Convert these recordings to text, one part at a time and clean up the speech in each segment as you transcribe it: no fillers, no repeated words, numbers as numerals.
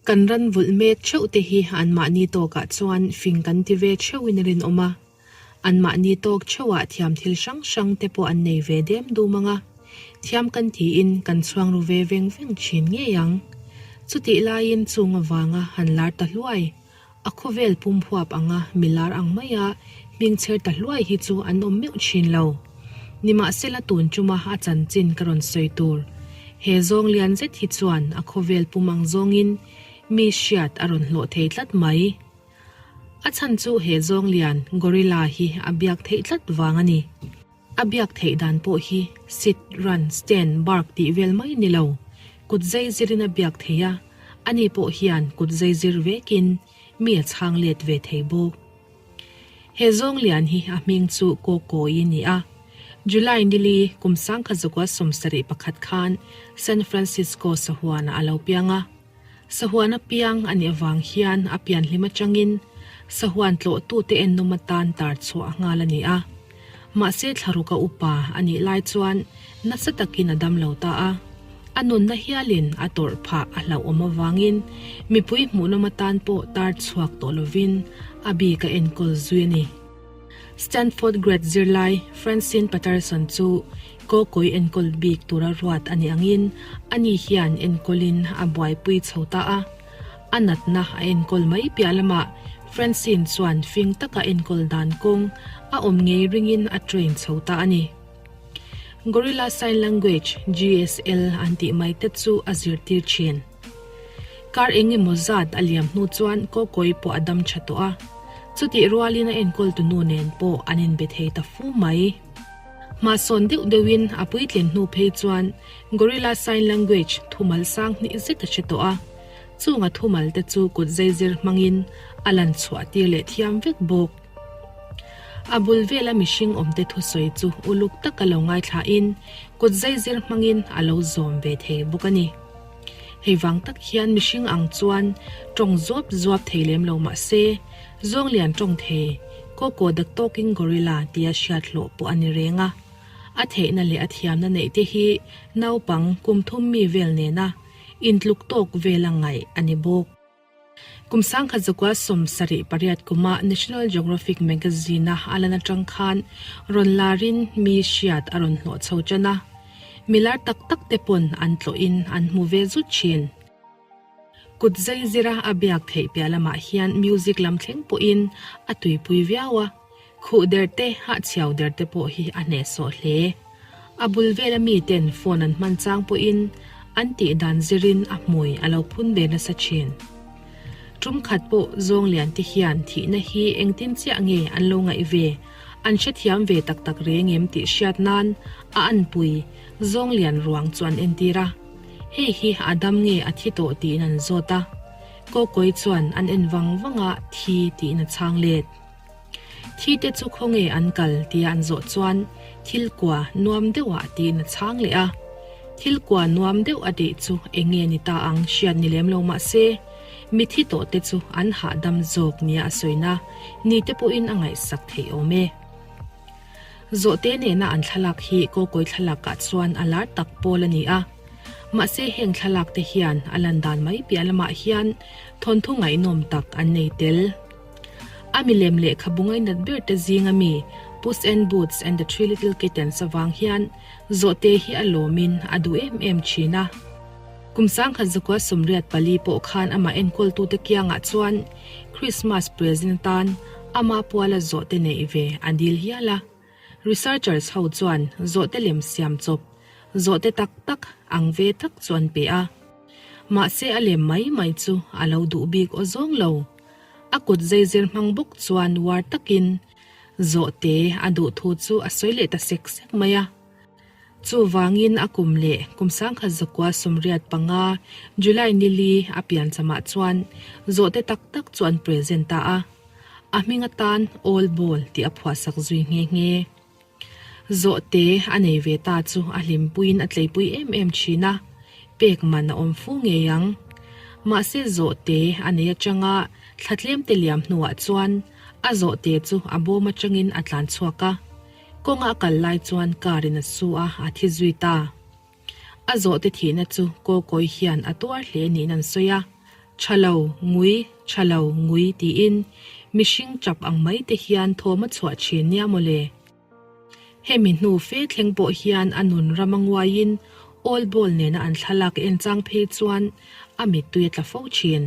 Kan ran vulh mek theuh te hi anmahni tawkah chuan fing kan ti ve theuhin a rinawm a. Anmahni tawk theuhah thiam thil hrang hrang te pawh an nei ve dem dum ang a. Thiam kan tiin kan chhuang ru ve veng veng thin ngei ang. Chutih laiin chung avanga han lar ta hluai. A khawvel pum huap anga milar ang maia hming chher ta hluai hi chu an awm meuh thin lo. Nimahsela tun tuma a chanchin ka rawn sawi tur. He zawng lian zet hi chuan a khawvel pum ang zawngin mi hriat a rawn hlawh thei tlat mai. A chhan chu he zawng lian gorilla hi a biak theih tlat vang a ni. A biak theih dan pawh hi sit, run, stand, bark tih vel mai ni lo. Kut zai zirin a biak thei a, ani pawh hian kut zai zir vekin mi a chhang let ve thei bawk. He zawng lian hi a hming chu Kawkawi a ni a. July nili kum sangkha zakua 71 khan San Francisco sahuanah a lo piang a. Sahuan a piang a nih avang hian a pian hlim atangin sahuan tlawhtute ennawm atan tar chhuah a nghal a ni a. Mahse thlaruka upa a nih lai chuan nasa takin a dam lo ta a. A nunna hialin a tawrh phah a hlauhawm avangin mipui hmuhnawm atan pawh tar chhuak tawh lovin a bik a enkawl zui a ni. Stanford grad zirlai Francine Patterson chu Kawkawi enkawl bik tura ruat a nih angin ani hian enkawlin a buaipui chho ta a. A natna a enkawl mai piah lamah Francine chuan fing taka enkawl dan kawng a awm ngei ringin a train chho ta a ni. Gorilla Sign Language, GSL, an tih mai te chu a zirtir thin. Kar eng emaw zat a liam hnu chuan Kawkawi pawh a dam tha tawh a. Chutih rualin a enkawltu nu nen pawh an inbe thei ta fu mai. Hmasawn deuh deuhin a puitlin hnu phei chuan Gorilla Sign Language thumal sang hnih zet a hre tawh a. Chung a thumal te chu kut zeizir hmangin a lan chhuah tir leh thiam vek bawk. A bul vela mihring awmte thusawi chu uluk taka lo ngaithlain kut zeizir hmangin a lo zawm ve thei bawk a ni. Hei vang tak hian mihring ang chuan tawng zuap zuap thei lem lo mah se, Zawnglian tawng thei, Koko the Talking Gorilla tia hriat hlawh pawh a ni reng a. A theihna leh a thiamna neih te hi naupang kum thum mi vel nena intluk tawk vela ngaih a ni bawk. Kum 1978 kuma National Geographic magazine-a a lan atang khan rawn larin mi hriat a rawn hlawh chho tan a. Mi lar tak tak te pawn an tlawhin an hmu ve zut thin. Kut zai zira a biak theih piah lamah hian music lam thleng pawhin a tuipui viau a, khuh der te, hahchhiau der te pawh hi a hnehsawh hle. A bul vela miten phone an hman chang pawhin an tih dan zirin a hmui a lo phun ve nasa thin. Tum khat pawh Zawnglian te hian thihna hi engtin chiah nge an lo ngaih ve, an hrethiam ve tak tak reng em tih hriat nan a anpui Zawnglian ruang chu an entir a. Hei hi a dam nge a thi tawh tiin an zawt a. Kawkawi chuan an en vang vang a, thi tiin a chhang let. Thi te chu khawnge an kal tia an zawh chuan thil kua nuam deuh ah tiin a chhang leh a. Thil kua nuam deuh a tih chu eng nge ni ta ang hriat ni lem lo mah se, mithi tawh te chu an hahdam zawk nia a sawina ni te pawhin a ngaihsak theih awm e. Zawhte nena an thlalak hi Kawkawi thlalak ah chuan a lar tak pawl a ni a. Mahse heng thlalak te hian a lan dan mai piah lamah hian thawnthu ngaihnawm tak an nei tel. A milem lehkhabu ngainat ber te zinga mi Puss and Boots and the Three Little Kittens avang hian zawhte hi a lawmin a duh em em thin a. Kum 1984 pawh khan amah enkawltute kiangah chuan Christmas present atan ama puala zawhte neih ve a dil hial a. Researchers ho chuan zawhte lem siam chawp zawhte tak tak ang ve tak chu an pe a. Mahse a lem mai mai chu a lo duh bik aw zawng lo. A kut zeizir hmang bawk chuan uar takin zawhte a duh thu chu a sawi leh ta sek sek mai a. Chuvangin a kum leh kum 1985 July nili a pianchamah chuan zawhte tak tak chu an present ta a. A hming atan All Ball tih a phuahsak zui nghe nghe. Zawhte a nei ve ta chu a hlimpuiin a tleipui em em thin a, pek man a awm fu ngei ang. Mahse zawhte a nei atanga thla tlemte liam hnuah chuan a zawhte chu a bawm atangin a tlan chhuak a, kawnga a kal lai chuan car in a su a, a thi zui ta. A zawhte thihna chu Kawkawi hian a tuar hle niin an sawi a. Tha lo, ngui, tha lo, ngui tiin mihring tap ang mai te hian thawm a chhuah thin nia mawle. Hemi hnu fe thleng pawh hian a nun ram a nguaiin Old Ball nena an thlalak en chang phei chuan a mittui a tla fo thin.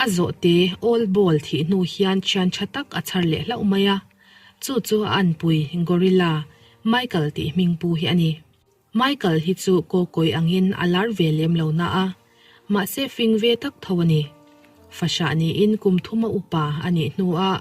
A zawhte Old Ball thih hnu hian thian tha tak a chhar leh hlauh mai a, chu chu a anpui Gorilla Michael tih hming pu hi a ni. Michael hi chu kawkawi angin a lar ve lem lo na a, mahse fing ve tak tho a ni. Fahrah niin kum thuma upa a nih hnuah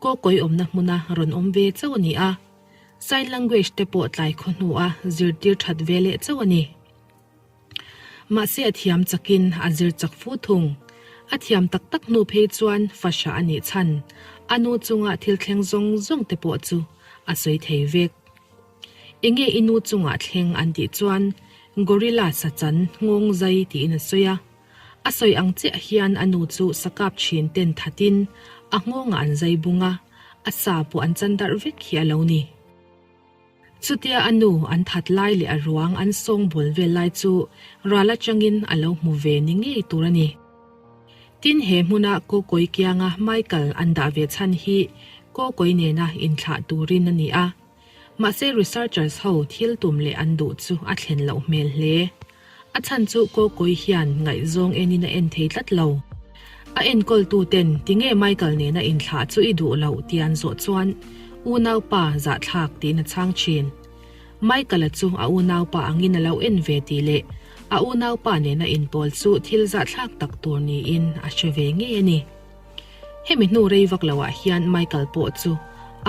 kawkawi awmna hmuna rawn awm ve chauh a ni a, sign language te pawh tlai khaw hnua zirtir that ve leh chauh a ni. Mahse a thiam chakin a zir chak fu thung. A thiam tak tak hnu phei chuan fahrah a nih chhan a nu chunga thil thleng zawng zawng te pawh chu a sawi thei vek. Enge i nu chungah thleng an tih chuan Gorilla sachan nghawng zai tiin a sawi a. A sawi ang chiah hian a nu chu sakap thin ten thatin a nghawngah an zai bung a, a sa pawh an chan darh vek hi a lo ni. Chutia a nu an that lai leh a ruang an sawngbawl vel lai chu ral atangin a lo hmu ve ni ngei tur a ni. Tin he hmuna Kawkawi kianga Michael an dah ve chhan hi Kawkawi nena inthlah turin a ni a. Mahse researchers ho thil tum leh an duh chu a thlen loh hmel hle. A chhan chu Kawkawi hian ngaihzawng enin a en thei tlat lo. A enkawltu ten tinge Michael nena inthlah chu i duh loh tih an zawh chuan unaupa zahthlak tiin a chhang thin. Michael-a chu a unaupa angin a lo en ve tih leh a unaupa nena inpawl chu thil zahthlak tak tur niin a hre ve ngei a ni. Hemi hnu rei vak loah hian Michael pawh chu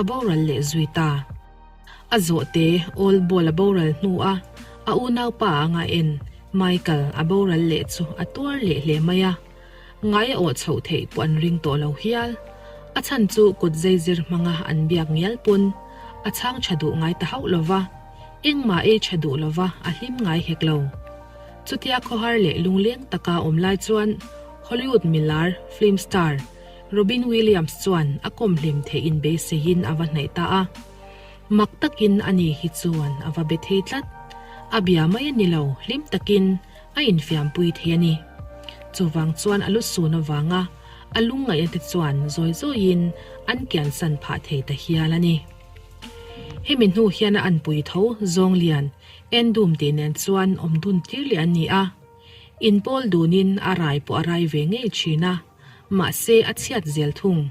a boral leh zui ta. A zawhte Old Ball a boral hnua a unaupa anga en Michael a boral leh chu a tuar leh hle mai a, ngai a awh chhoh theih pawh an ring tawh lo hial. A chhan chu kut zeizir hmanga an biak ngial pawn a chhang tha duh ngai ta hauh lova, engmah ei tha duh lova a hlim ngai hek lo. Chutia khawhar leh lungleng taka awm lai chuan Hollywood milar, film star, Robin Williams chuan a kawm hlim theih in beiseiin a va hnaih ta a. Mak takin ani hi chuan a va be thei tlat. A bia mai a ni lo, hlim takin a infiampui thei a ni. Chuvang chuan a lu sun avanga a lungngaihna te chuan zawi zawiin an kiansan phah thei ta hial a ni. Hemi hnu hian a anpui tho zawng lian Endum tih nen chuan awm dun tir leh an ni a. Inpawl dunin a rai pawh a rai ve ngei thin a, mahse a chhiat zel thung.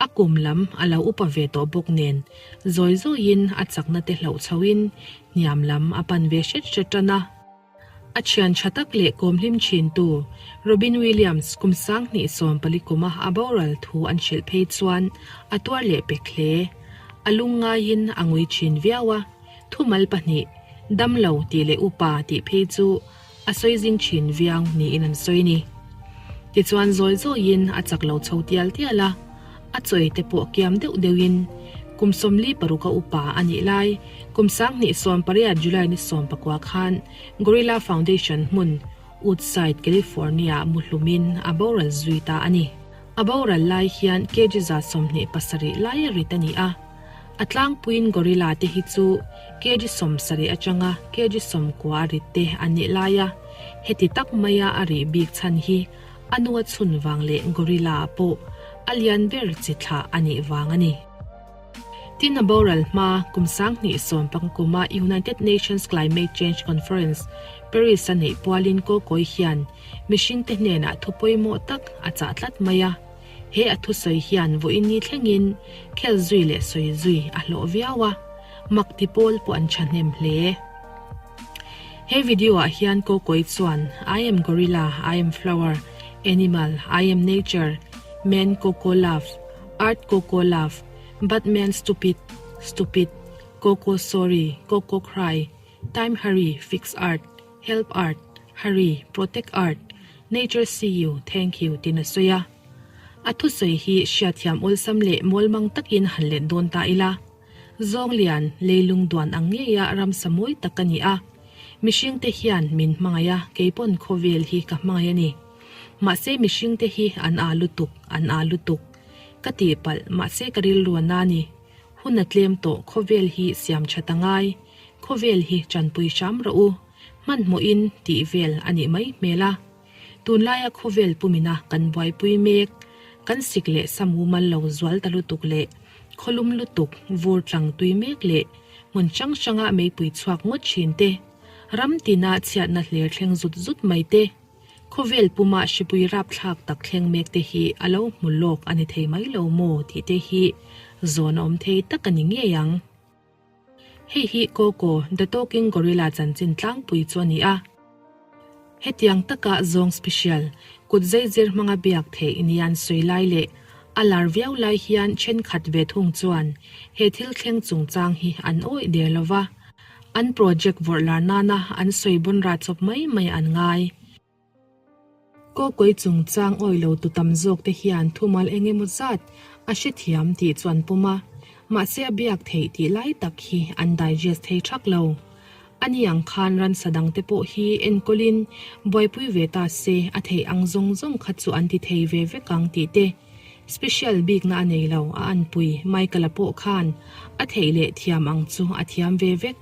A kum lam a lo upa ve tawh bawk nen zawi zawiin a chakna te hloh chhoin hniam lam a pan ve hret hret tan a. A thian tha tak leh kawmhlim thintu Robin Williams kum 2040 kuma a boral thu an hrilh phei chuan a tuar leh pek hle. A lungngaiin a ngui thin viau a, thumal pahnih, damlo tih leh upa tih phei chu a sawi zing thin viau niin an sawi ni. Tichuan zawi zawiin a chak lo chho tial tial a, a chawi te pawh kiam deuh deuhin kum 46 a upa a nih lai kum 2018 July ni 19 khan Gorilla Foundation hmun Woodside, California muhlumin a boral zui ta a ni. A boral lai hian kg 27 lai a rit a ni a. A tlangpuiin gorilla te hi chu kg 70 atanga kg 90 a rit te an nih lai a, heti tak maia a rih bik chhan hi a nu a chhun vang leh gorilla ah pawh a lian ber chi thlah a nih vang a ni. Tin a boral hma kum 2010 kuma United Nations Climate Change Conference, Paris a neih pualin Kawkawi hian mihringte hnenah thu pawimawh tak a chah tlat mai a. He a thusawi hian vawiin ni thlengin khel zui leh sawi zui a hlawh viau a, mak ti pawl pawh an thahnem hle. He video ah hian Kawkawi chuan I am gorilla, I am flower, animal, I am nature, man Koko love, earth Koko love, but man stupid, stupid, Koko sorry, Koko cry, time hurry, fix earth, Help Earth, Hurry, Protect Earth, Nature See You, Thank You tiin a sawi a. A thusawi hi hriatthiam awlsam leh mawlmang takin han let dawn ta ila. Zawnglian, leilung duan ang ngeia ramsa mawi tak ka ni a. Mihringte hian min hmangaih a, keipawn khawvel hi ka hmangaih a ni. Mahse mihringte hi an aa lutuk, an aa lutuk. Ka tihpalh, mahse ka rilru a na ni. Hun a tlem tawh, khawvel hi siam that a ngai. Khawvel hi chanpui hram rawh u, hmanhmawhin tih vel a nih mai hmel a. Tunlaia khawvel pumina kan buaipui mek, kan sik leh sa mumal lo zual ta lutuk leh khawlum lutuk vur tlang tui mek leh hmun hrang hranga meipui chhuak ngawt thin te, ram tina chhiatna hlir thleng zut zut mai te, khawvel puma hripui rapthlak tak thleng mek te hi a lo hmu lawk a ni thei mai lo maw tih te hi zawn a awm thei tak a ni ngei ang. Hei hi Koko, The Talking Gorilla chanchin tlangpui chu a ni a. Hetiang taka zawng special, kut zeizir hmanga biak theih nia an sawi lai leh a lar viau lai hian thenkhat ve thung chuan he thil thleng chungchang hi an awih der lo va, an project vawrh lar nana an sawi bunra chawp mai mai an ngai. Kawkawi chungchang awi lo tu tam zawk te hian thumal eng emaw zat a hrethiam tih chu an pawm a, mahse a biak theih tih lai tak hi an digest thei thak lo. Ani ang khan ransa dang te pawh hi enkawlin buaipui ve ta se a theih ang zawng zawng kha chu an ti thei ve vek ang tih te special bikna a nei lo a anpui Michael-a pawh khan a theih leh thiam ang chu a thiam ve vek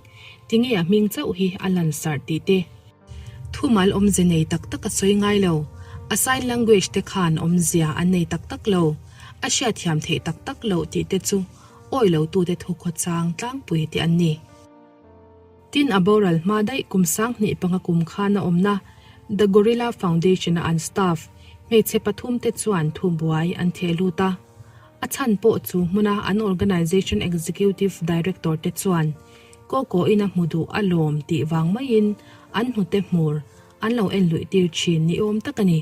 tinge a hming chauh hi a lansarh tih te Thumal awmze nei tak tak a sawi ngai lo. A sign language te khan awmzia an nei tak tak lo. A hriatthiam theih tak tak loh tih te chu awi lo tute thu khawchang tlangpui te an ni. Tin a boral hma daih kum 2005 kum khan a awmna The Gorilla Foundation a an staff hmeichhe pathum te chuan thu buai an theh lut a. A chhan pawh chu hmuna an organization executive director te chuan Kawkaw-in a hmu duh a lawm tih vang maiin an hnute hmur an lo en luih tir thin ni awm tak a ni.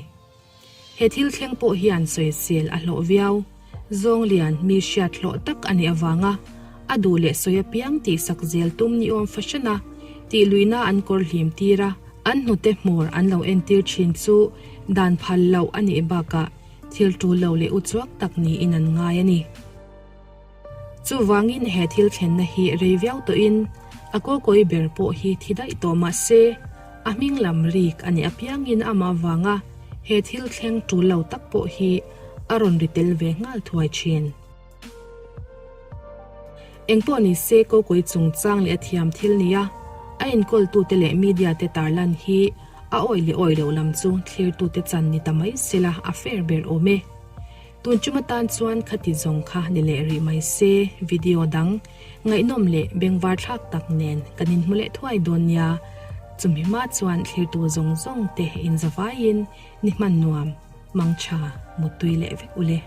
He thil thleng pawh hian sawisel a hlawh viau. Zawnglian mi hriat hlawh tak a nih avanga a duh leh sawi apiang tihsak zel tum ni awm fahran a tih luihna an kawr hlim tir a, an hnute hmur an lo entir thin chu dan phal loh a nih bakah thil tul lo leh uchuak tak niin an ngai a ni. Chuvangin he thil thlenna hi rei viau tawhin a kawkawi ber pawh hi thi daih tawh mah se, a hming lam rik a nih apiangin amah vanga he thil thleng tul lo tak pawh hi a rawn ri tel ve nghal thuai thin. Engpawh ni se kawkawi chungchang leh a thiam thil nia a enkawltute leh media te tarlan hi a awih leh awih loh lam chu thlirtute chan ni ta mai sela a fair ber awm e. Tun tum atan chuan khati zawng kha ni leh rih mai se, video dang ngaihnawm leh bengvar thlak tak nen kan inhmu leh thuai dawn nia. Chumi hma chuan thlirtu zawng zawng te inzavaiin ni hman nuam, mangtha, muttui leh vek ule.